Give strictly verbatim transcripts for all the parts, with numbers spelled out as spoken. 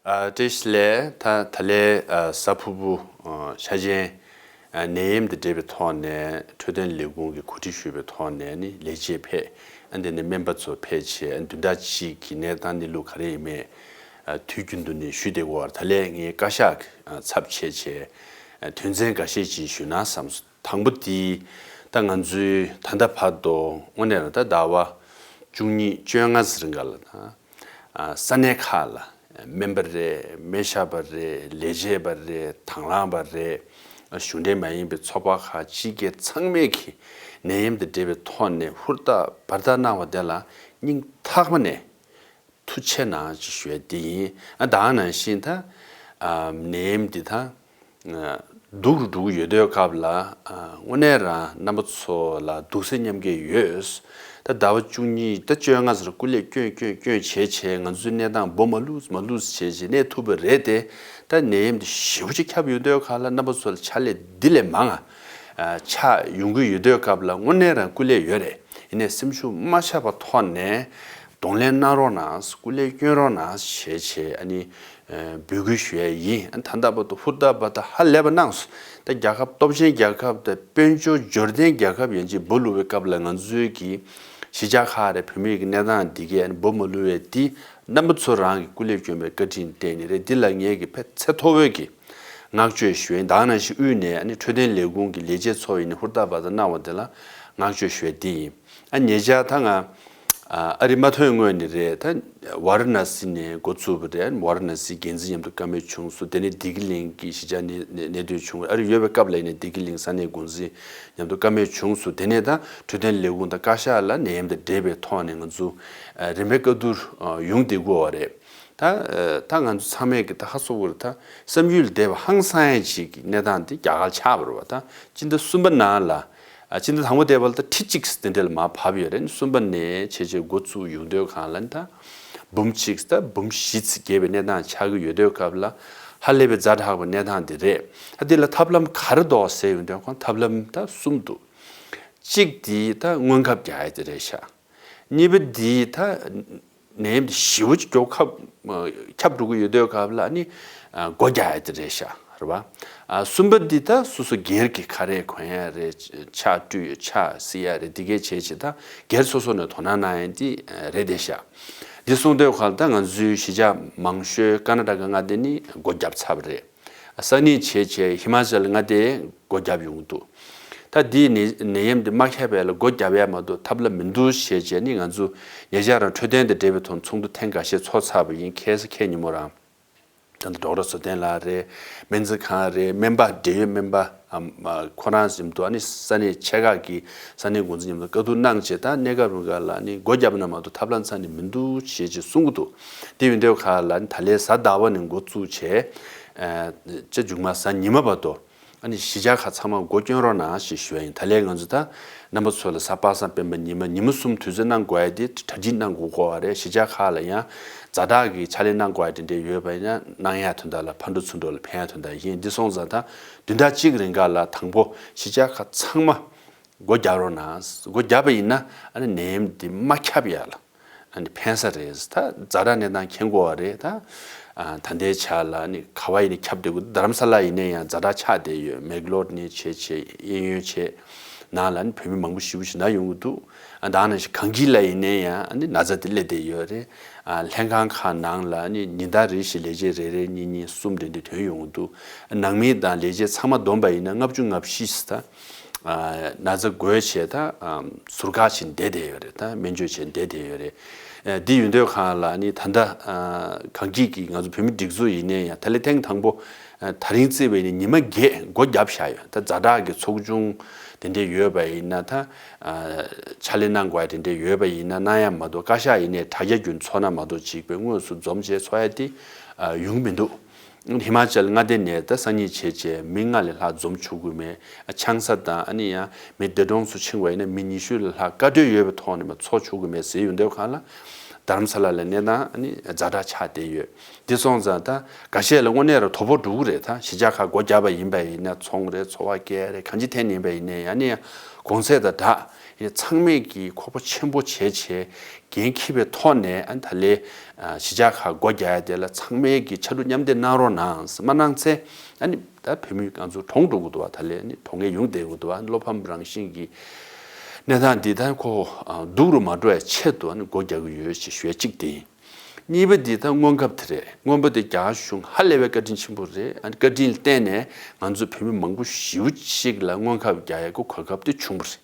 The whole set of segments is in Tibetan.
ཨ། བཀྲ་ཤིས་བདེ་ལེགས། ད་ད་ལན་ཨ་གཟའ་ཕུར་བུ་ཨ་ཤ་ཆེན་ཨ་ནད་ཡམས་དང་འབྲེལ་བའི་ཐོག་ནས་འཕྲོད་བསྟེན་ལས་ཁུངས་ཀྱིས་གོ་སྒྲིག་ཞུས་པའི་ཐོག་ནས་ནི་ལས་བྱེད་ཕེབས། ཨ་འདི་ནས་སྨན་པ་ཚོ་ཕེབས་བྱས། ཨ་བདུན་ཕྲག་གཅིག་གི་གནས་སྟངས་གནས་ལུགས་ག་རེ་ཡིན་མིན་ཨ་དུས་རྒྱུན་དུ་ནི་ཞུས་བསྡད་ཀྱི་ཡོད་རེད། ད་ལན་ངས་བཀའ་ཤག་གི་ཨ་ཚབ་བྱས་བྱས་ཨ་དོན་ཚན་འགའ་ཤས་ཅིག་ཞུས་ན་བསམ་སོང་། དང་པོ་དེ་ད་ང་ཚོའི་ད་ལྟ་བར་དུ་དངོས་གནས་རང་ད་ཟླ་བ་བཅུ་གཉིས་བཅོ་ལྔ་ཟེར་ག་ལ་ད། ཨ་ས་གནས་ཁག་ལ་སྨན་པ་རེད། སྨན་ཞབས་པ་རེད། ལས་བྱེད་པ་རེད། དང་བླངས་པ་རེད། ཨ་གཞུང་འབྲེལ་མ་ཡིན་པའི་ཚོགས་པ་ཁག་སྤྱི་སྒེར་ཚང་མས་ཀྱི་ནད་ཡམས་དང་འབྲེལ་བའི་ཐོག་ནས་ཧུར་ཐག་འབད་ཐག་གནང་བ་དེ་ལ་སྙིང་ཐག་པ་ནས་ཐུགས་རྗེ་གནང་ཞེས་ཞུ་ཡ་དེ་ཡིན། ཨ་ད་ག་ནང་བཞིན་ད་ཨ་ནད་ཡམས་འདི་ད་སྡུག་རུ་འགྲོ་གི་ཡོད་དུས་སྐབས་ལ། ཨ་དངོས་གནས་རང་རྣམ་པ་ཚོ་ལ་སྡུག་བསྔལ་མཉམ་སྐྱེད་ཡོད། ད་ཟླ་བ་བཅུ་གཉིས་ད་བཅོ་ལྔ་ཙམ་སྐུ་ལས་བསྐྱོན་བསྐྱོན་བསྐྱོན་བྱས་བྱས། ང་ཚོའི་གནས་སྟངས་འབུ་མ་བླུགས་མ་བླུགས་བྱས་བྱས་གནས་ཐུབ་པ་རེད་དེ། ད་ནད་ཡམས་འདི་ཞེ་པོ་ཅིག་ཁྱབ་ཡོང་དུས་སྐབས་ལ་རྣམ་པ་ཚོ་ལ་ཕྱག་ལས་འདི་ལས་མང་ང་ཨ་ཆགས་ཡོང་གི་ཡོད་དུས་སྐབས་ལ་དངོས་གནས་རང་སྐུ་ལས་ཡོད་རེད། ཡིན་ནའི་སེམས་ཤུགས་མ་ཆག་པ་ཐོག་ནས་གདོང་ལེན་གནང་རོགས་གནང་། སྐུ་ལས་བསྐྱོན་རོགས་གནང་ཞེས་བྱས་ཨ་ནི་ཨ་འབོད་སྐུལ་ཞུ་ཡ་ཡིན། ཨ་ད་ལྟ་བར་དུ་ཧུར་ཐག་འབད་ཐག་ཧ་ལས་པ་གནང་སོང་། ད་རྒྱལ་ཁབ་སྟོབས་ཆེན་རྒྱལ་ཁབ་དང་དཔལ་འབྱོར་འབྱོར་ལྡན་རྒྱལ་ཁབ་ཡན་ཆད་འབུ་བླུགས་པའི་སྐབས་ལ་ང་ཚོའི་གི་གཞིས་ཆགས་ཁག་རེད། བོད་མིའི་གི་གནས་སྟངས་འདི་གས་འབུ་མ་བླུགས་པའི་འདི་རྣམ་པ་ཚོ་རང་གི་སྐུ་ལས་བསྐྱོན་པའི་བཀའ་དྲིན་བརྟེན་ནི་རེད། འདི་ལ་ངས་གི་ཕེ་ཚད་མཐོ་བོའི་གི་བསྔགས་བརྗོད་ཞུ་ཡིན། ད་ག་ནང་བཞིན་དབུས་ནས་ཨ་ནི་འཕྲོད་བསྟེན་ལས་ཁུངས་ཀྱི་ལས་བྱེད་ཚོ་ཡིན་ནི་ཧུར་ཐག་འབད་ཐག་གནང་བ་དེ་ལ་བསྔགས་བརྗོད་ཞུ་ཡ་འདི་ཡིན། ཨ་ཉེ་ཆར་ད་ང་ཨ་ཨ་རི་མ་ཐོན་སྔོན་ནས་རེད། ད་ཝཱ་ར་ཎ་སི་ནས་འགོ་བཙུགས་པ་རེད། ཝཱ་ར་ཎ་སི་འགན་འཛིན་མཉམ་དུ་བཀའ་མོལ་བྱུང་སོང་། དེ་ནས་བདེ་སྐྱིད་གླིང་གི་གཞིས་ཆགས་གནས་གནས་སྡོད་བྱུང་། ཨ་རི་ཡོད་པའི་སྐབས་ལ་ཡིན་ནའི་བདེ་སྐྱིད་གླིང་ས་གནས་འགོ་འཛིན་མཉམ་དུ་བཀའ་མོལ་བྱུང་སོང་། དེ་ནས་ད་འཕྲོད་བསྟེན་ལས་ཁུངས་དང་བཀའ་ཤག་ལ་ནད་ཡམས་དང་འབྲེལ་བའི་ཐོག་ནས་ང་ཚོ་ཨ་རིམ་པས་བཀའ་བསྡུར་ཨ་ཡོང་བསྡད་ཀྱི་ཡོད་རེད། ད་ཨ་ད་ང་ཚོ་ཚང་མས་ཀྱི་ད་ཧ་སོ་བོར་ད་བསམ་ཡུལ་འདས་པ་ཧང་སང་ཡ་ཅིག་གི་གནས་སྟངས་འདི་རྒྱ་གར་ཆགས་པ་རེད་བ། ད་སྤྱི་ཟླ་གསུམ་པ་ནང་ལ་ཨ་སྤྱི་ཟླ་དང་པོ་འདས་པ་ལ་ད་ཁྲི་གཅིག་དེ་འདྲ་ལ་མར་བབས་ཡོད་རེད། གསུམ་པ་ནས་བྱས་བྱས་འགོ་བཙུགས་ཡོང་དུས་སྒང་ལ་ད་འབུམ་གཅིག་ད་འབུམ་བཞི་ཙམ་རྒྱས་པའི་གནས་སྟངས་ཆགས་ཀྱི་ཡོད་དུས་སྐབས་ལ་ཧ་ལས་པའི་ཛ་དྲག་པའི་གནས་སྟངས་འདི་རེད། ད་འདི་ལ་ཐབས་ལམ་ག་རེ་འདུག་ཟེར་ཡོང་དུས་སྒང་ཐབས་ལམ་ད་གསུམ་འདུག་གཅིག་འདི་ད་སྔོན་ཁབ་རྒྱག་ཡ་དེ་རེད་ཤག་གཉིས་པ་འདི་ད་ནད་ཡམས་འདི་ཞེ་པོ་ཅིག་མགྱོགས་ཁབ་ཁྱབ་འགྲོ་གི་ཡོད་དུས་སྐབས་ལ་ནི་ཨ་སྒོ་རྒྱག་ཡ་དེ་རེད་ཤག་རེད་བ། ཨ་གསུམ་པ་འདི་ད་སོ་སོ་སྒེར་གྱི་ཁ་རས་གོན་ཡ་རེད། ཕྱག་བཀྲུ་ཡ་ཕྱག་བསིལ་ཡ་རེད། འདི་གས་བྱས་བྱས་ད་སྒེར་སོ་སོ་ནས་དོ་སྣང་གནང་ཡ་འདི་རེད་བསྡད་ཤག་འདི་སོང་དུས་སྒང་ད་ང་ཚོའི་གཞིས་ཆགས་མང་ཤོས་ཀར་ན་ཊ་ཀ་མངའ་སྡེ་ནི་སྒོ་བརྒྱབ་ཚར་བ་རེད། སང་ཉིན་བྱས་བྱས་ཧི་མ་ཅལ་མངའ་སྡེ་སྒོ་བརྒྱབ་ཡོང་གི་འདུག་ད་འདིས་ནད་ནད་ཡམས་འདི་མ་ཁྱབ་པ་ལ་སྒོ་བརྒྱབ་ཡ་མ་གཏོགས་ཐབས་ལམ་མི་འདུག་ཞེས་བྱས་ནི་ང་ཚོ་ཉེ་ཆར་རང་འཕྲོད་བསྟེན་དང་འབྲེལ་བའི་ཐོག་ཚོགས་འདུ་ཐེངས་འགའ་ཤས་ཚོགས་ཚར་བ་ཡིན། ཁ་སང་ཁ་ཉིན་མོ་རང་ད་ལྟ་ཌོག་ཊར་བསོད་བསྟན་ལགས་རེད། སྨན་རྩིས་ཁང་རེད། སྨན་པ་འབྲེལ་ཡོད་སྨན་པ་ཨམ་ཨ་ཁོ་རང་བཞིན་དུ་ཨ་ནི་ས་གནས་ཆེ་ཁག་གི་ས་གནས་འགོ་འཛིན་མཉམ་དུ་བཀའ་བསྡུར་གནང་བྱས། ད་གནས་སྐབས་རིང་ག་ལ་ནི་སྒོ་བརྒྱབ་ན་མ་གཏོགས་ཐབས་ལམ་རྩ་ནས་མི་འདུག་ཞེས་ཅིག་གསུང་གི་འདུག་དེ་ཡིན་དུས་ག་ལ་ནི་ད་ལན་གཟའ་ཟླ་བ་ནས་འགོ་བཙུགས་བྱས། ཨ་ཅེ་མཇུག་མ་གཟའ་ཉི་མ་བར་དུ་ཨ་ནི་གཞིས་ཆགས་ཁག་ཚང་མ་སྒོ་སྐྱོན་རོགས་གནང་ཞེས་ཞུ་ཡ་ཡིན། ད་ལན་ང་ཚོ་ད་རྣམ་པ་ཚོ་ལ་གཟའ་པ་སངས་སྤེན་པ་ཉི་མ་ཉིན་མོ་གསུམ་དུས་ཚོད་གནང་དགོས་ཡ་དེ་གྲ་སྒྲིག་གནང་དགོས་ཀྱི་ཡོད་རེད། གཞིས་ཆགས་ཁག་ལ་ཡང་ཛ་དྲག་གི་ཕྱག་ལས་གནང་དགོས་ཡ་དེ་འདྲས་ཡོད་པ་ཡིན་ན་གནང་ཡ་དོན་དག་ལ་ཕར་འགྲོ་ཚུར་འགྲོ་ལ་ཕན་ཡ་དོན་དག་ཡིན། འདི་སོང་ཙང་ད་བདུན་ཕྲག་གཅིག་རིང་ག་ལ་དང་པོ་གཞིས་ཆགས་ཁག་ཚང་མ་སྒོ་རྒྱག་རོགས་གནང་། སྒོ་བརྒྱབ་པ་ཡིན་ན་ཨ་ནི་ནད་ཡམས་འདི་མ་ཁྱབ་ཡ་ལ་ཨ་ནི་ཕན་ས་རེད། ད་ཛ་དྲག་གནས་སྟངས་མཁྱེན་དགོས་པ་རེད། ད་ཨ་ད་ལྟའི་ཆ་ལ་ཨ་ནི་ག་བ་ཡིན་ནའི་ཁྱབ་བསྡད་དགོས། རྡ་རམ་ས་ལ་ཡིན་ནའི་ཡང་ཛ་དྲག་ཆགས་བསྡད་ཡོད། མེག་ལོར་ནས་བྱས་བྱས་གཡས་གཡོན་བྱས་ནང་ལ་ཨ་ནི་བོད་མི་མང་པོ་ཞེ་པོ་ཞིག་ན་ཡོང་གི་འདུག་ཨ་ད་ནང་བཞིན་གངས་སྐྱིད་ལ་ཡིན་ནའི་ཡང་ཨ་ནི་ན་ཚ་དེ་སླེབས་བསྡད་ཡོད་རེད། ཨ་ལྷན་ཁང་ཁག་ནང་ལ་ཨ་ནི་ཉིན་ལྟར་རེ་བཞིན་ལས་བྱེད་རེ་རེ་གཉིས་གཉིས་གསུམ་དེ་འདྲ་ཐོན་ཡོང་གི་འདུག་ནང་མི་དང་ལས་བྱེད་ཚང་མ་བསྡོམས་པ་ཡིན་ན་ལྔ་བཅུ་ང་བཞི་ཙམ་ད་ཨ་ན་ཚ་འགོས་བྱས་ད་ཨ་ཟུར་བཀག་བྱས་བསྡད་བསྡད་ཡོད་རེད། ད་སྨན་བཅོས་བྱས་བསྡད་བསྡད་ཡོད་རེད། ཨ་འདི་ཡོང་དུས་ག་ལ་ནི་ད་ལྟ་ཨ་གངས་སྐྱིད་ཀྱི་ང་ཚོ་བོད་མི་སྒྲིག་འཛུགས་ཡིན་ནའི་ཡང་ད་ལན་ཐེངས་དང་པོ་ཨ་ད་རིང་བརྩིས་པ་ཡིན་ན་ཉི་མ་བརྒྱད་སྒོ་བརྒྱབ་བཞག་ཡོད། ད་ཛ་དྲག་གི་ཚོགས་ཆུང་དེ་འདྲས་ཡོད་པ་ཡིན་ན། ད་ཨ་ཕྱག་ལས་གནང་དགོས་ཡ་དེ་འདྲས་ཡོད་པ་ཡིན་ན་གནང་ཡ་མ་གཏོགས་བཀའ་ཤག་ཡིན་ནའི་དྲ་རྒྱ་བརྒྱུད་ཚོགས་ན་མ་གཏོགས་གཅིག་པའི་དངོས་སུ་འཛོམས་བྱས་ཚོགས་ཡ་དེ་ཨ་ཡོང་གི་མི་འདུག་ཧི་མ་ཅལ་མངའ་སྡེ་ནས་ད་སང་ཉིན་བྱས་བྱས་མི་ལྔ་ལས་ལྷག་འཛོམས་ཆོག་གི་མེད། ཨ་ཆང་ས་དང་ཨ་ནི་ཡང་མི་འདས་གྲོངས་སུ་ཕྱིན་པ་ཡིན་ན་མི་ཉི་ཤུ་ལས་ལྷག་བཀའ་འཁྲོལ་ཡོད་པའི་ཐོག་ནས་མ་ཚོགས་ཆོག་གི་མེད་ཟེར་ཡོང་དུས་ག་ལ་རྡ་རམ་ས་ལ་ལ་གནས་སྟངས་ཨ་ནི་ཛ་དྲག་ཆགས་བསྡད་ཡོད། འདི་སོང་ཙང་ད་འགའ་ཤས་ལ་དངོས་གནས་རང་དོ་ཕོག་འགྲོ་གི་རེད། ད་གཞིས་ཆགས་ཁག་སྒོ་བརྒྱབ་པ་ཡིན་པ་ཡིན་ན་ཚོང་རེད། འཚོ་བ་སྐྱེལ་རེད། གང་ཅི་འཐེན་ཡིན་པ་ཡིན་ནའི་ཡང་ནི་ཡང་གོང་ཚད་དང་འདྲ། ནས་ཚང་མས་ཀྱི་ཁོག་པ་ཆེན་པོ་བྱས་བྱས་འགན་འཁྱེར་བའི་ཐོག་ནས་ཨ་ནི་ད་ལས་གཞིས་ཆགས་ཁག་སྒོ་རྒྱག་ཡ་དེ་ལ་ཚང་མས་ཀྱི་ཕྱར་གྲུ་མཉམ་འདེགས་གནང་རོགས་གནང་། མ་གནང་ཚེ་ཨ་ནི་ད་བོད་མི་ང་ཚོ་གྲོངས་འགྲོ་གི་འདུག་བ། ད་ལས་ཨ་ནི་གྲོངས་མཁན་ཡོང་བསྡད་ཀྱི་འདུག་བ། བློ་ཕམ་རང་བཞིན་གྱི་གནས་སྟངས་འདི་ད་ཁོ་སྡུག་རུ་མ་འགྲོ་བའི་ཆེད་དུ་ཨ་ནི་སྒོ་རྒྱག་གི་ཡོད་ཅེས་ཞུ་ཡ་གཅིག་དེ་ཡིན། གཉིས་པ་འདི་ད་སྔོན་ཁབ་དེ་རེད། སྔོན་པ་དེ་རྒྱ་གར་གཞུང་ཧ་ལས་པའི་བཀའ་དྲིན་ཆེན་པོ་རེད། ཨ་ནི་བཀའ་དྲིན་ལ་བརྟེན་ནས་ང་ཚོ་བོད་མི་མང་པོ་ཞེ་པོ་ཅིག་ལ་སྔོན་ཁབ་རྒྱག་ཡ་གི་གོ་སྐབས་དེ་བྱུང་བ་རེད།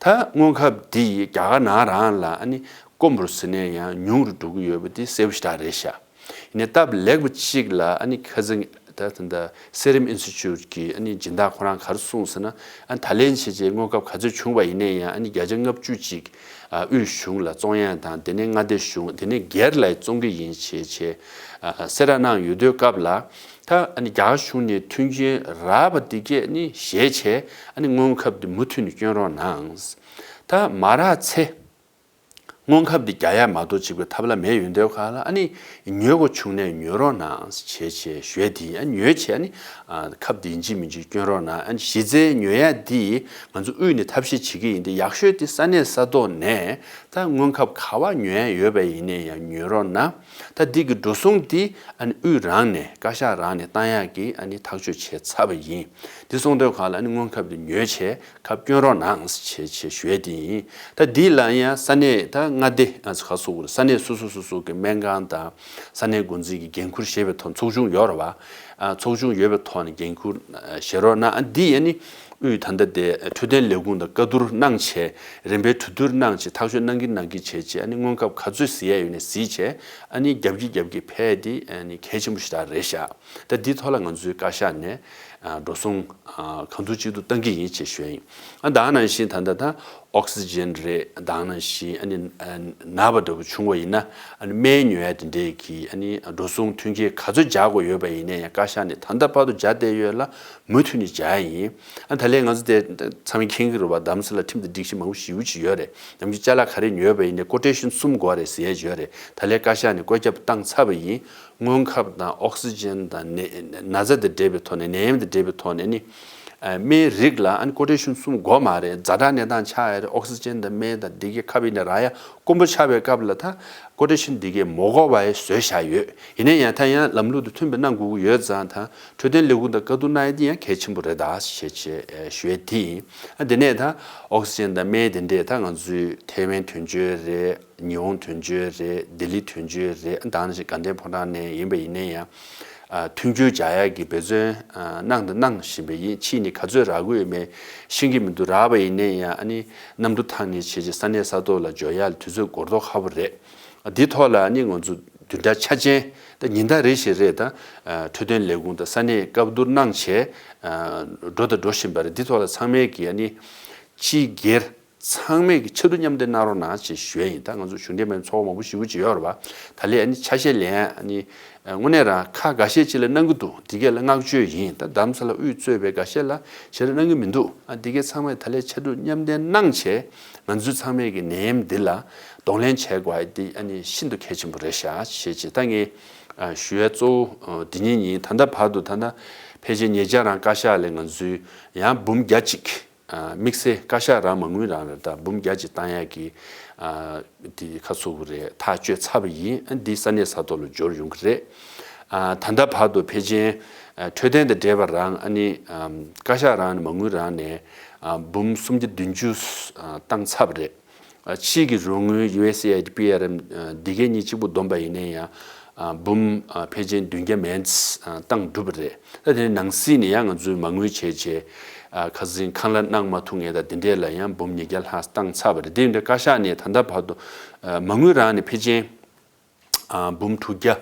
ད་སྔོན་ཁབ་འདི་རྒྱ་གར་ནང་རང་ལ་ཨ་ནི་དཀོན་པོར་ཟེར་ནས་ཡང་ཉུང་རུ་འགྲོ་གི་ཡོད་པ་དེ་གསལ་པོ་ཞེ་དྲག་རེད་ཤག་ཡིན་ནའི་སྟབས་ལེགས་པ་ཅིག་ལ་ཨ་ནི་ཁ་སང་ད་ད་ལྟ་སེ་རམ་ཨིན་སི་ཊི་ཊུཊ་གི་ཨ་ནི་སྦྱིན་བདག་ཁོ་རང་ག་རེ་གསུངས་ཟེར་ན། ཨ་ནི་ད་ལན་བྱས་རྗེས་སྔོན་ཁབ་ག་ཚོད་བྱུང་བ་ཡིན་ནའི་ཡང་ཨ་ནི་བརྒྱ་ཆ་ལྔ་བཅུ་ཅིག་ཨ་དབུས་གཞུང་ལ་བཙོང་ཡ་དང་། དེ་ནས་མངའ་སྡེ་གཞུང་། དེ་ནས་སྒེར་ལ་བཙོང་གི་ཡིན་བྱས་བྱས་ཨ་གསལ་བསྒྲགས་གནང་ཡོད་དུས་སྐབས་ལ། ད་ཨ་ནི་རྒྱ་གར་གཞུང་ནས་མཐུན་རྐྱེན་རག་པ་འདི་གས་ཨ་ནི་བཞེས་བྱས་ཨ་ནི་སྔོན་ཁབ་འདི་མུ་མཐུད་ནས་སྐྱོན་རོགས་གནང་། ད་མ་རག་ཚེ། སྔོན་ཁབ་འདི་རྒྱག་ཡ་མ་གཏོགས་གཅིག་པའི་ཐབས་ལམ་མེད་ཡོད་དུས་སྐབས་ལ་ཨ་ནི་ཉོ་དགོས་བྱུང་ནས་ཉོ་རོགས་གནང་བྱས་བྱས་ཞུ་ཡ་དེ་ཡིན། ཨ་ཉོས་བྱས་ཨ་ནི་ཨ་ཁབ་འདི་ཡིན་གཅིག་མིན་གཅིག་སྐྱོན་རོགས་གནང་། ཨ་ནི་གཞི་རྩའི་ཉོ་ཡ་འདི་ང་ཚོ་དབུས་ནས་ཐབས་ཤེས་བྱེད་ཀྱི་ཡིན་ཏེ། ཡག་ཤོས་དེ་ས་གནས་ས་ཐོག་ནས་ད་སྔོན་ཁབ་ག་པར་ཉོ་ཡ་ཡོད་པ་ཡིན་ནའི་ཡང་ཉོ་རོགས་གནང་། ད་འདི་གི་འགྲོ་སོང་འདི་ཨ་ནི་དབུས་རང་ནས་བཀའ་ཤག་རང་ནས་བཏང་ཡག་གི་ཨ་ནི་ཐག་གཅོད་བྱས་ཚར་བ་ཡིན། འདི་སོང་དུས་སྒང་ལ་ཨ་ནི་སྔོན་ཁབ་འདི་ཉོས་བྱས་ཁབ་སྐྱོན་རོགས་གནང་བྱས་བྱས་ཞུ་ཡས་དེ་ཡིན། ད་འདི་ལ་ཡང་ས་གནས་ད་མངའ་སྡེ་ཨ་ཁ་སོ་ས་གནས་སོ་སོ་སོ་སོ་གི་སྨན་ཁང་དང་ས་གནས་འགོ་འཛིན་གྱི་འགན་ཁུར་བཞེས་པའི་ཐོག་ཚོགས་ཆུང་ཡོད་རེད་བ། ཨ་ཚོགས་ཆུང་ཡོད་པའི་ཐོག་ནས་འགན་ཁུར་ཨ་བཞེས་རོགས་གནང་། ཨ་འདི་ཨ་ནི་དབུས་ད་ལྟ་དེ་འཕྲོད་བསྟེན་ལས་ཁུངས་དང་བཀའ་བསྡུར་གནང་བྱས། རིམ་པས་གྲོས་བསྡུར་གནང་བྱས། ཐག་གཅོད་གནང་གིན་གནང་གིན་བྱས་བྱས། ཨ་ནི་སྔོན་ཁབ་ག་ཚོད་གཟིགས་ཡས་ཡོད་ནས་གཟིགས་བྱས། ཨ་ནི་རྒྱབ་ཀྱི་རྒྱབ་ཀྱི་ཕེབས་ཡས་དེ་ཨ་ནི་གལ་ཆེན་པོ་ཞིག་རེད་ཤག་ད་འདི་ཐོག་ལ་ང་ཚོའི་བཀའ་ཤག་ནས་ཨ་འགྲོ་སོང་ཨ་གང་ཐུབ་ཅི་ཐུབ་གཏང་གི་ཡིན་ཅེས་ཞུ་ཡ་ཡིན། ཨ་ད་ག་ནང་བཞིན་ད་ལྟ་ད་ཨོག་སི་ཇན་རེད། ད་ག་ནང་བཞིན་ཨ་ནི་ཨ་ན་བ་འདྲ་པོ་བྱུང་བ་ཡིན་ན་ཨ་ནི་སྨན་ཉོ་ཡ་དེ་འདྲས་ཀྱི་ཨ་ནི་འགྲོ་སོང་མཐུན་རྐྱེན་ག་ཚོད་རྒྱག་དགོས་ཡོད་པ་ཡིན་ནའི་ཡང་བཀའ་ཤག་ནས་ད་ལྟ་བར་དུ་རྒྱག་བསྡད་ཡོད་ལ་མུ་མཐུད་ནས་རྒྱག་ཡ་ཡིན། ཨ་ད་ལན་ང་ཚོ་དེ་ཚང་མས་མཁྱེན་གྱི་རེད་བ། རྡ་རམ་ས་ལ་ཁྲིམས་དང་སྒྲིག་གཞི་མང་པོ་ཞེ་པོ་ཅིག་ཡོད་རེད། ནམ་རྒྱུན་ཅ་ལག་ག་རེ་ཉོས་པ་ཡིན་ནའི་ཀོ་ཊེ་ཤན་གསུམ་དགོས་རེད་ཟེར་ཡ་ཡོད་རེད། ད་ལན་བཀའ་ཤག་ནས་བཀོད་ཁྱབ་བཏང་ཚར་བ་ཡིན། སྔོན་ཁབ་དང་ཨོག་སི་ཇན་དང་ནད་ན་ཚ་དང་འབྲེལ་བའི་ཐོག་ནས་ནད་ཡམས་དང་འབྲེལ་བའི་ཐོག་ནས་ནི་ཨ་སྨན་རིགས་ལ་ཨ་ནི་ཀོ་ཊེ་ཤན་གསུམ་དགོས་མ་རེད། ཛ་དྲག་གནས་སྟངས་ཆགས་ཡ་རེད། ཨོག་སི་ཇན་དང་སྨན་དང་འདི་གའི་ཁབ་ཡིན་ནའི་རག་ཡ་དཀོན་པོ་ཆགས་པའི་སྐབས་ལ་ད་ཀོ་ཊེ་ཤན་འདི་གའི་མ་དགོས་པ་ཡ་བཟོས་བཞག་ཡོད། ཡིན་ན་ཡང་ད་ཡང་ལམ་ལུགས་དང་མཐུན་པ་གནང་དགོས་ཀྱི་ཡོད་ཙང་། ད་འཕྲོད་བསྟེན་ལས་ཁུངས་དང་བཀའ་བསྡུར་གནང་ཡ་འདི་ཡང་གལ་ཆེན་པོ་རེད་ད་ཞེས་བྱས་ཞུ་ཡ་དེ་ཡིན། ཨ་དེ་ནས་ད་ཨོག་སི་ཇན་དང་སྨན་དེ་འདྲས་ད་ང་ཚོའི་ཐའེ་ཝན་དོན་གཅོད་རེད། ཉི་ཧོང་དོན་གཅོད་རེད། ལྡི་ལི་དོན་གཅོད་རེད། ད་ནང་བཞིན་དགའ་ལྡན་ཕོ་བྲང་ནས་ཡིན་པ་ཡིན་ནའི་ཡང་ཨ་མཐུན་འགྱུར་སྦྱར་ཡག་གི་འབད་བརྩོན་ཨ་གནང་དང་གནང་བཞིན་པ་ཡིན། ཕྱིས་ནས་ག་ཚོད་རག་གི་ཡོད་མེད་ཤེས་ཀྱི་མི་འདུག་རག་པ་ཡིན་ནའི་ཡང་ཨ་ནི་གནམ་གྲུ་ཐང་ནས་བྱས་རྗེས་ས་གནས་ས་ཐོག་ལ་འབྱོར་ཡག་ལ་དུས་ཚོད་འགོར་མདོག་ཁ་པོ་རེད། འདི་ཐོག་ལ་ཨ་ནི་ང་ཚོ་བདུན་ཕྲག་ཆ་ཅན་ད་ཉིན་ལྟར་རེ་བཞིན་རེད། ད་འཕྲོད་བསྟེན་ལས་ཁུངས་དང་ས་གནས་བཀའ་བསྡུར་གནང་བྱས་འགྲོ་དང་འགྲོ་བཞིན་པ་རེད། འདི་ཐོག་ལ་ཚང་མས་ཀྱིས་ཨ་ནི་ཕྱི་སྒེར་ཚང་མས་ཀྱིས་ཕྱར་གྲུ་མཉམ་འདེགས་གནང་རོགས་གནང་ཞེས་ཞུ་ཡ་ཡིན། ད་ང་ཚོ་གཞུང་འབྲེལ་མིན་ཚོགས་པ་མང་པོ་ཞེ་པོ་ཅིག་ཡོད་རེད་བ། ད་ལན་ཨ་ནི་ཆ་ཤས་ལེན་ཨ་ནི་དངོས་གནས་རང་ཁག་འགའ་ཤས་ཅིག་ལ་གནང་གི་འདུག་འདི་གས་ལ་བསྔགས་བརྗོད་ཡིན། ད་རྡ་རམ་ས་ལ་དབུས་གཙོས་པའི་འགའ་ཤས་ལ་ཞེ་དྲག་གནང་གི་མི་འདུག་ཨ་འདི་གས་ཚང་མས་ད་ལན་ཕྱར་གྲུ་མཉམ་འདེགས་གནང་བྱས་ང་ཚོ་ཚང་མས་ཀྱི་ནད་ཡམས་འདི་ལ་གདོང་ལེན་བྱེད་དགོས་ཨ་འདི་ཨ་ནི་ཤིན་ཏུ་གལ་ཆེན་པོ་རེད་ཤག་ཞེས་བྱས། ད་ངས་ཨ་ཞུ་ཡ་གཙོ་བོ་ཨ་འདི་གཉིས་ཡིན། ད་ལྟ་བར་དུ་ད་ལྟ་ཕལ་ཆེར་ཉེ་ཆར་རང་བཀའ་ཤག་ལས་ང་ཚོའི་ཡང་འབུམ་བརྒྱ་གཅིག་ཨ་དམིགས་བསལ་བཀའ་ཤག་རང་མ་དངུལ་རང་རེད། ད་འབུམ་བརྒྱ་གཅིག་བཏང་ཡག་གི་ཨ་དེ་ཁ་གསོ་དགོས་རེད། ཐག་གཅོད་ཚར་བ་ཡིན། ཨ་འདི་ས་གནས་ས་ཐོག་ལ་འབྱོར་ཡོང་གི་རེད། ཨ་ད་ལྟ་བར་དུ་ཕལ་ཆེར་ཨ་འཕྲོད་བསྟེན་དང་འབྲེལ་བ་རང་ཨ་ནི་ཨམ་བཀའ་ཤག་རང་ནས་མ་དངུལ་རང་ནས་ཨ་འབུམ་སུམ་བརྒྱ་བདུན་ཅུ་ཨ་བཏང་ཚར་བ་རེད། ཨ་ཕྱིའི་གི་རོགས་དངུལ་ཡུ་ཨེས་ཨེ་ཨའི་ཌི་པི་ཨར་ཨེམ་ཨ་འདི་གའི་གཉིས་གཅིག་པུ་བསྡོམས་པ་ཡིན་ན་ཡང་ཨ་འབུམ་ཨ་ཕལ་ཆེར་བདུན་བརྒྱ་མན་ཙམ་ཨ་བཏང་གྲུབ་པ་རེད། ད་དེ་ནས་ནང་སྲིད་ནས་ཡང་ང་ཚོའི་མ་དངུལ་བྱས་བྱས་ཨ་ཁ་སང་ཁང་གླ་གནང་མ་ཐུབ་མཁན་དང་དེ་འདྲས་ལ་ཡང་འབུམ་ཉིས་བརྒྱ་ལྷག་བཏང་ཚར་བ་རེད། དེ་ཡིན་དུས་བཀའ་ཤག་ནས་ད་ལྟ་བར་དུ་ཨ་མ་དངུལ་རང་ནས་ཕལ་ཆེར་ཨ་འབུམ་དྲུག་བརྒྱ་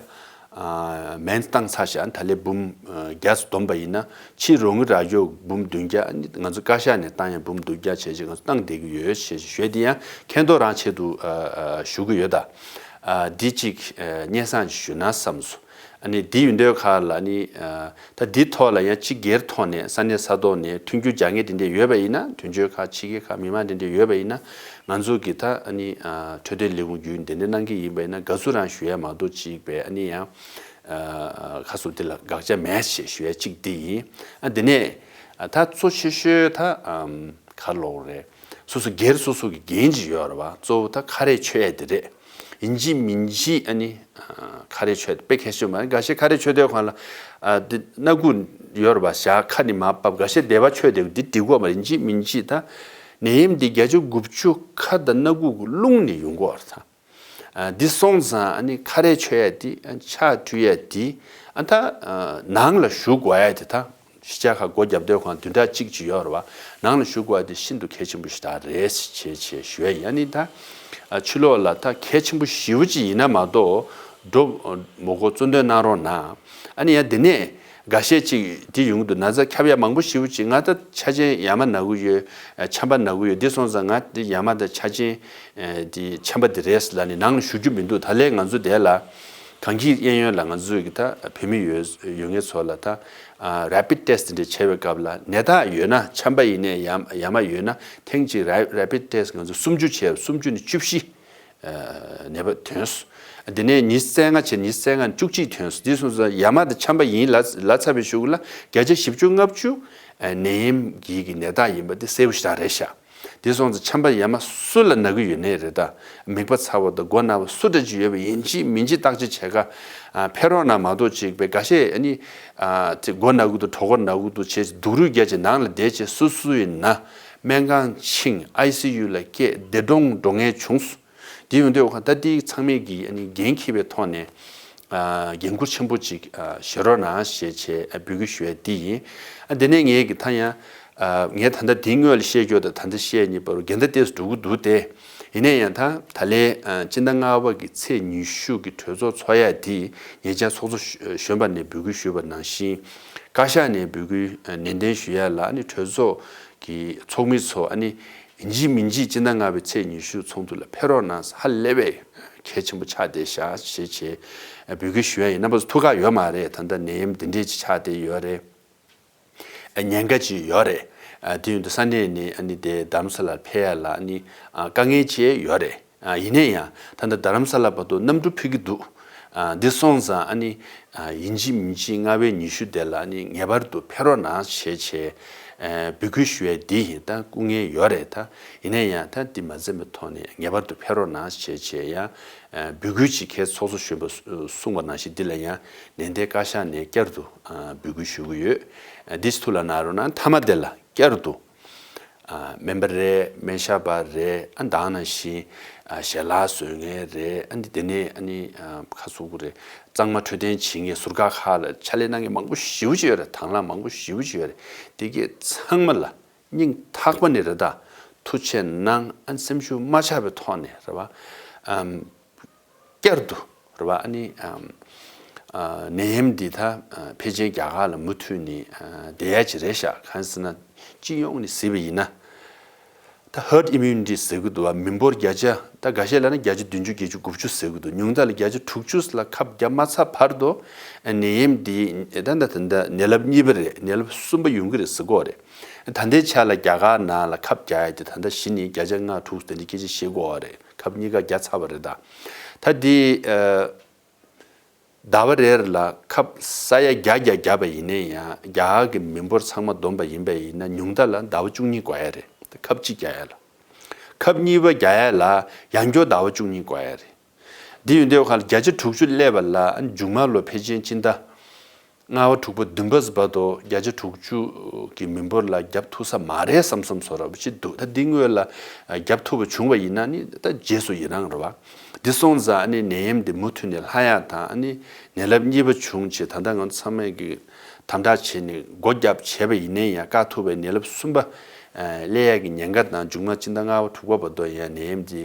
ཨ་མན་ཙམ་བཏང་ཚར་ཤག་ད་ལན་འབུམ་ཨ་བརྒྱ་ཙམ་བསྡོམས་པ་ཡིན་ན་ཕྱིའི་རོགས་དངུལ་རག་རྒྱུ་འབུམ་བདུན་བརྒྱ། ང་ཚོ་བཀའ་ཤག་ནས་བཏང་ཡང་འབུམ་བདུན་བརྒྱ་བྱས་བྱས་ང་ཚོ་བཏང་བསྡད་ཀྱི་ཡོད་ཞེས་ཞུས་ཏེ་ཡང་མཁྱེན་རྟོགས་རང་ཆེད་དུ་ཨ་ཨ་ཞུ་གི་ཡོད། ད་ཨ་འདི་གཅིག་ཨ་སྙན་སེང་ཞུ་ན་བསམ་སོང་། ཨ་ནི་འདི་ཡིན་དུས་ཁ་ལ་ནི་ཨ་ད་འདི་ཐོག་ལ་ཡང་སྤྱི་སྒེར་ཐོག་ནས་ས་གནས་ས་ཐོག་ནས་མཐུན་འགྱུར་སྦྱར་མཁན་དེ་འདྲས་ཡོད་པ་ཡིན་ན། དོན་གཅོད་ཁག་ཕྱི་རྒྱལ་ཁག་མི་མང་དེ་འདྲས་ཡོད་པ་ཡིན་ན། ང་ཚོ་གི་ད་ཨ་ནི་ཨ་འཕྲོད་བསྟེན་ལས་ཁུངས་བརྒྱུད་འདི་འདྲས་གནང་གི་ཡིན་པ་ཡིན་ན་དགའ་བསུ་རང་ཞུ་ཡ་མ་གཏོགས་གཅིག་པའི་ཨ་ནི་ཡང་ཨ་ཁ་སོ་དེ་ལ་དགག་བྱ་མེད་ཞེས་ཞུ་ཡ་གཅིག་འདི་ཡིན། ཨ་འདི་ནས་ཨ་ད་གཙོ་ཆེ་ཤོས་ད་ཨམ་ག་ལོག་རེད། སོ་སོ་སྒེར་སོ་སོ་གི་འགན་ཅིག་ཡོད་རེད་བ། གཙོ་བོ་ད་ཁ་རས་མཆོད་ཡས་དེ་རེད། ཡིན་གཅིག་མིན་གཅིག་ཨ་ནི་ཁ་རས་མཆོད་དཔེ་གལ་ཆེན་པོ་རེད། འགའ་ཤས་ཁ་རས་མཆོད་དུས་སྒང་ལ་ཨ་དེ་སྣ་ཁུག་ཡོད་རེད་བ། ཞག་ཁ་ནས་མར་ཕབ། འགའ་ཤས་དེ་བ་མཆོད་དེ་འདི་འགྲིག་གོ་མ་རེད། ཡིན་གཅིག་མིན་གཅིག་ད་ནད་ཡམས་འདི་བརྒྱ་ཆ་དགུ་བཅུ་ཁ་དང་སྣ་ཁུག་གི་རླུང་ནས་ཡོང་གོ་རེད་ད། ཨ་འདི་སོང་ཙང་ཨ་ནི་ཁ་རས་མཆོད་ཡས་དེ། ཨ་ཕྱག་བཀྲུ་ཡས་དེ། ཨ་ད་ཨ་ནང་ལ་བཞུགས་དགོས་ཡས་དེ། ད་གཞིས་ཆགས་ཁག་སྒོ་བརྒྱབ་དུས་སྒང་བདུན་ཕྲག་གཅིག་ཅིག་ཡོད་རེད་བ། ནང་ལ་བཞུགས་དགོས་ཡས་དེ་ཤིན་ཏུ་གལ་ཆེན་པོ་ཞིག་ད་རེད་ཅེས་ཞེས་ཞུ་ཡས་ཡིན། ཨ་ནི་ད་ཨ་ཕྱི་ལོགས་ལ་ད་གལ་ཆེན་པོ་ཞེ་པོ་ཅིག་ཡིན་ན་མ་གཏོགས་འགྲོ་མི་དགོས། གཙོ་འདོན་གནང་རོགས་གནང་། ཨ་ནི་ཡང་དེ་ནས་འགའ་ཤས་ཅིག་དེ་ཡོང་གི་འདུག་ན་ཚ་ཁྱབ་ཡ་མང་པོ་ཞེ་པོ་ཅིག་ང་ད་ཆ་ཆེན་ཡ་མ་ན་གི་ཡོད། ཨ་ཆམ་པ་ན་གི་ཡོད། དེ་སོང་ཙང་ང་དེ་ཡ་མ་དང་ཆ་ཆེན་ཨ་དེ་ཆམ་པ་དེ་རེད་ལབ་ནས་ནང་ལ་བཞུགས་རྒྱུ་མི་འདུག་ད་ལས་ང་ཚོ་དེ་ལ་གངས་སྐྱིད་གཡས་གཡོན་ལ་ང་ཚོའི་གི་ད་བོད་མི་ཡོད་ཡོད་མཁན་ཚོ་ལ་ད་ཨ་rapid test་འདྲ་བྱས་པའི་སྐབས་ལ་ནད་རྟགས་ཡོད་ན། ཆམ་པ་ཡིན་ནའི་ཡ་ཡ་མ་ཡོད་ན་ཐེངས་གཅིག་ར་rapid test་ང་ཚོ་སུམ་ཅུ་བྱས། སུམ་ཅུ་ནས་བཅུ་བཞི། ཨ་ནད་པ་ཐོན་སོང་། དེ་ནས་ཉི་ཤུ་རྩ་ལྔ་བྱས། ཉི་ཤུ་རྩ་ལྔ་ནས་བཅུ་གཅིག་ཐོན་སོང་། དེ་སོང་ཙང་ཡ་མ་དང་ཆམ་པ་ཡིན་ལབ་ལབ་ཚར་བའི་གཞུག་ལ་བརྒྱ་ཆ་བཞི་བཅུ་ལྔ་བཅུ་ཨ་ནད་ཡམས་ཀྱི་གི་ནད་རྟགས་ཡིན་པ་དེ་གསལ་པོ་ཞེ་དྲག་རེད་ཤག་དེ་སོང་ཙང་ཆམ་པ་ཡ་མ་སུ་ལ་ན་གི་ཡོད་ནའི་རེད། ད་མིད་པ་ཚ་བ་དང་མགོ་ན་བ་སུ་འདྲ་ཅིག་ཡོད་པ་ཡིན་གཅིག་མིན་གཅིག་བརྟག་དཔྱད་བྱེད་ག་ཨ་ཕེབས་རོགས་གནང་། མ་གཏོགས་ཅིག་པའི་འགའ་ཤས་ཨ་ནི་ཨ་དེ་མགོ་ན་གི་འདུག་གྲོད་ཁོག་ན་གི་འདུག་བྱས་སྡུག་རུས་རྒྱག་བྱས་ནང་ལ་བསྡད་བྱས། སུ་སུ་ཡིན་ན་སྨན་ཁང་ཕྱིན། ཨའི་སི་ཡུ་ལ་བསྐྱལ། འདས་གྲོངས་འགྲོ་མཁན་བྱུང་སོང་། དེ་ཡོང་དུས་ད་དེ་ཚང་མས་ཀྱིས་ཨ་ནི་འགན་འཁྱེར་བའི་ཐོག་ནས་ཨ་འགན་ཁུར་ཆེན་པོ་ཅིག་ཨ་བཞེས་རོགས་གནང་ཞེས་བྱས་ཨ་འབོད་སྐུལ་ཞུ་ཡས་དེ་ཡིན། ཨ་དེ་ནས་ངས་ཀྱི་ད་ཡང་ཨ་ངས་ད་ལྟ་དེའི་སྔོན་ལ་བཤད་རྒྱུ་དང་ད་ལྟ་བཤད་གཉིས་བར་དུ་འགལ་ཟླ་ཏོག་ཙམ་འགྲོ་གི་འདུག་སྟེ། ཡིན་ན་ཡང་ད་ད་ལན་ཨ་སྤྱི་ཟླ་ལྔ་པ་གི་ཚེས་ཉི་ཤུ་གི་གྲོས་ཚོགས་ཚོགས་ཡས་དེ་ཉེ་ཆར་ཚོགས་གཙོ་གཞོན་པ་ནས་འབོད་སྐུལ་ཞུས་པ་ནང་བཞིན། བཀའ་ཤག་ནས་འབོད་སྐུལ་ཨ་ནན་ཏན་ཞུ་ཡས་ལ་ཨ་ནི་གྲོས་ཚོགས་ཀྱི་ཚོགས་མི་ཚོ་ཨ་ནི་ཡིན་གཅིག་མིན་གཅིག་སྤྱི་ཟླ་ལྔ་པའི་ཚེས་ཉི་ཤུ་ཚོགས་འདུ་ལ་ཕེབས་རོགས་གནང་། ཧ་ལས་པའི་གལ་ཆེན་པོ་ཆགས་བསྡད་ཤག་ཞེས་བྱས་འབོད་སྐུལ་ཞུ་ཡ་ཡིན། རྣམ་པ་ཚོ་ཐུགས་ཁག་ཡོད་མ་རེད། ད་ལྟ་ནད་ཡམས་འདི་འདྲས་ཅིག་ཆགས་བསྡད་ཡོད་རེད། ཉེན་ཁ་ཅིག་ཡོད་རེད། དེ་ཡིན་དུས་ས་གནས་ནས་ཨ་ནི་དེ་རྡ་རམ་ས་ལར་ཕེབས་ཡ་ལ་ཨ་ནི་དཀའ་ངལ་ཅིག་ཡོད་རེད། ཡིན་ན་ཡང་ད་ལྟ་རྡ་རམ་ས་ལ་བར་དུ་གནམ་གྲུ་ཕེབས་ཀྱི་འདུག་འདི་སོང་ཙང་ཨ་ནི་ཡིན་གཅིག་མིན་གཅིག་ལྔ་པའི་ཉི་ཤུ་དེ་ལ་ཨ་ནི་ངེས་པར་དུ་ཕེབས་རོགས་གནང་ཞེས་བྱས་འབོད་སྐུལ་ཞུ་ཡས་འདི་ཡིན། ད་སྐུ་ངལ་ཡོད་རེད། ད་ཡིན་ན་ཡང་ད་འདི་མ་འཛེམས་པའི་ཐོག་ནས་ངེས་པར་དུ་ཕེབས་རོགས་གནང་ཞེས་བྱས་ཡང་འབོད་སྐུལ་ཅིག་ཁའི་ཚོགས་གཙོ་གཞོན་པ་གསུངས་པ་ནང་བཞིན་འདི་ལ་ཡང་ནན་ཏན་བཀའ་ཤག་ནས་བསྐྱར་དུ་འབོད་སྐུལ་ཞུ་གི་ཡོད། འདི་ཐུགས་ལ་གནང་རོགས་གནང་། མཐའ་མ་དེ་ལ་བསྐྱར་དུ། ཨ་སྨན་པ་རེད། སྨན་ཞབས་པ་རེད། ཨ་ད་ག་ནང་བཞིན་ཨ་ཞལ་ལག་བཟོ་མཁན་རེད། ཨ་ནི་དེ་ནས་ཨ་ནི་ཨ་ཁ་སུ་གུ་རེད། གཙང་མ་འཕྲོད་བསྟེན་བྱེད་མཁན་ཟུར་བཀག་ཁག་ལ་ཕྱག་ལས་གནང་མཁན་མང་པོ་ཞེ་པོ་ཅིག་ཡོད་རེད། དང་བླངས་མང་པོ་ཞེ་པོ་ཅིག་ཡོད་རེད། དེ་གས་ཚང་མ་ལ་སྙིང་ཐག་པ་ནས་རེད་ད། ཐུགས་རྗེ་གནང་། ཨ་ནི་སེམས་ཤུགས་མ་ཆག་པའི་ཐོག་ནས་རེད་བ། ཨམ། བསྐྱར་དུ་རེད་བ། ཨ་ནི་ཨམ། ཨ་ནད་ཡམས་འདི་ད་ཨ་ཕལ་ཆེར་རྒྱ་གར་ལ་མུ་མཐུད་ནས་ཨ་བསྡད་ཡ་ཅིག་རེད་ཤག་གང་ཟེར་ན་སྤྱི་ཡོངས་ནས་གཟིགས་པ་ཡིན་ན། ད་herd immunity་ཟེར་གི་འདུག་བ། མི་འབོར་བརྒྱ་ཆ་ད་འགའ་ཤས་ལབ་ན་བརྒྱ་ཆ་བདུན་ཅུ་བརྒྱད་ཅུ་དགུ་བཅུ་ཟེར་གི་འདུག་ཉུང་མཐའ་ལ་བརྒྱ་ཆ་དྲུག་ཅུ་ལ་ཁབ་བརྒྱབ་མ་ཚར་བར་དུ་ཨ་ནད་ཡམས་འདི་ད་ད་ད་ད་ནད་རླབས་གཉིས་པ་རེད། ནད་རླབས་གསུམ་པ་ཡོང་གི་རེད་ཟེར་གོ་རེད། ད་ལྟའི་ཆ་ལ་རྒྱ་གར་ནང་ལ་ཁབ་རྒྱག་ཡ་དེ་ད་ལྟ་གཞི་ནས་བརྒྱ་ཆ་ལྔ་དྲུག་དེ་འདྲ་སྐད་ཆ་བཤད་གོ་རེད། ཁབ་གཉིས་ཀ་བརྒྱབ་ཚར་བ་རེད་ད། ད་འདི་ཨ་ཟླ་བ་རེར་ལ་ཁབ་ས་ཡ་བརྒྱ་བརྒྱ་བརྒྱབ་པ་ཡིན་ན་ཡང་རྒྱ་གར་གྱི་མི་འབོར་ཚང་མ་བསྡོམས་པ་ཡིན་པ་ཡིན་ན་ཉུང་མཐའ་ལ་ཟླ་བ་བཅུ་གཉིས་འགོར་ཡ་རེད། ཁབ་གཅིག་རྒྱག་ཡ་ལ། ཁབ་གཉིས་པ་རྒྱག་ཡ་ལ་ཡང་སྐྱོར་ཟླ་བ་བཅུ་གཉིས་འགོར་ཡ་རེད། འདི་ཡོད་དུས་ཁ་ལ་བརྒྱ་ཆ་དྲུག་ཅུ་སླེབས་པ་ལ་མཇུག་མ་ལོ་ཕལ་ཆེར་སྤྱི་ཟླ་ལྔ་པ་དྲུག་པ་བདུན་པ་བར་དུ་བརྒྱ་ཆ་དྲུག་ཅུ་གི་མི་འབོར་ལ་བརྒྱབ་ཐུབ་ས་མ་རེད་བསམ་བསམ་བཟོ་འདྲ་པོ་ཅིག་འདུག་ད་འདི་སྔོན་ལ་བརྒྱབ་ཐུབ་པ་བྱུང་བ་ཡིན་ན་ནི་ད་རྗེས་སུ་ཡི་རང་རེད་བ། འདི་སོང་ཙང་ཨ་ནི་ནད་ཡམས་འདི་མུ་མཐུད་ནས་ལྷག་ཡག་དང་ཨ་ནི་ནད་རླབས་གཉིས་པ་བྱུང་རྗེས་ད་ལྟ་ང་ཚོ་ཚང་མས་ཀྱི་དམ་དྲག་བྱས་ནས་སྒོ་བརྒྱབ་བྱས་པ་ཡིན་ན་ཡང་བཀག་ཐུབ་པའི་ནད་རླབས་གསུམ་པ་སླེབས་ཡག་གི་ཉེན་ཁ་དང་མཇུག་མ་སྤྱི་ཟླ་ལྔ་པ་དྲུག་པ་བར་དུ་ཡང་ནད་ཡམས་འདི་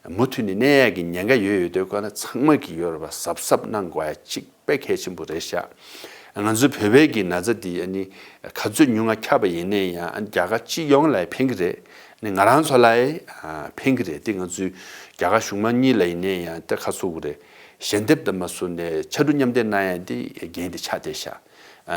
མུ་མཐུད་ནས་གནས་ཡག་གི་ཉེན་ཁ་ཡོད་ཡོད་དུས་ཁོ་ན་ཚང་མ་གི་ཡོད་རེད་བ། གཟབ་གཟབ་གནང་དགོས་ཡ་གཅིག་དཔེ་གལ་ཆེན་པོ་རེད་ཤག་ང་ཚོའི་བོད་པའི་གི་ན་ཚ་འདི་ཨ་ནི་ག་ཚོད་ཉུང་ང་ཁྱབ་པ་ཡིན་ནའི་ཡང་ཨ་ནི་རྒྱ་གར་སྤྱི་ཡོངས་ལ་ཕན་གི་རེད། ཨ་ནི་ང་རང་ཚོ་ལ་ཡང་ཕན་གི་རེད། དེ་ང་ཚོའི་རྒྱ་གར་གཞུང་མང་གཉིས་ལ་ཡིན་ནའི་ཡང་ད་ཁ་ཚུགས་གི་རེད། ཞལ་འདེབས་དང་མ་སུ་ནས་ཕྱར་གྲུ་མཉམ་འདེགས་གནང་ཡ་འདི་འགན་འདི་ཆགས་བསྡད་ཤག་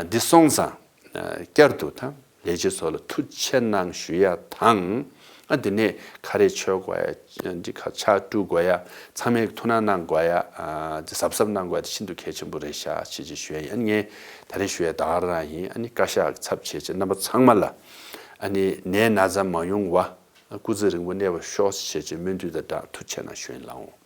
འདི་སོང་ཙང་བསྐྱར་དུ་ད། ལས་བྱེད་ཚོ་ལ་ཐུགས་རྗེ་གནང་ཞུ་ཡ་དང་། ཨ་དེ་ནས་ཁ་རས་མཆོད་དགོས་ཡ། འདི་ཁ་ཕྱག་བཀྲུ་དགོས་ཡ། ཚང་མས་ཐུགས་སྣང་གནང་དགོས་ཡ། ཨ་དེ་གཟབ་གཟབ་གནང་དགོས་ཡ་དེ་ཤིན་ཏུ་གལ་ཆེན་པོ་རེད་ཤག་ཅེས་ཅིག་ཞུ་ཡ་ཡིན། ཨ་ངས་ད་རེས་ཞུ་ཡ་ད་ག་རང་ཡིན། ཨ་ནི་བཀའ་ཤག་གི་ཚབ་བྱས་བྱས་རྣམ་པ་ཚང་མ་ལ་ཨ་ནི་ནད་ན་ཚ་མ་ཡོང་བ། སྐུ་ཚེ་རིང་པོ་གནས་པར་ཤོག་ཅེས་བྱས་སྨོན་འདུན་དང་སྦྲགས་ཐུགས་རྗེ་ཆེ་གནང་ཞུ་ཡིན་ལགས་འོང་།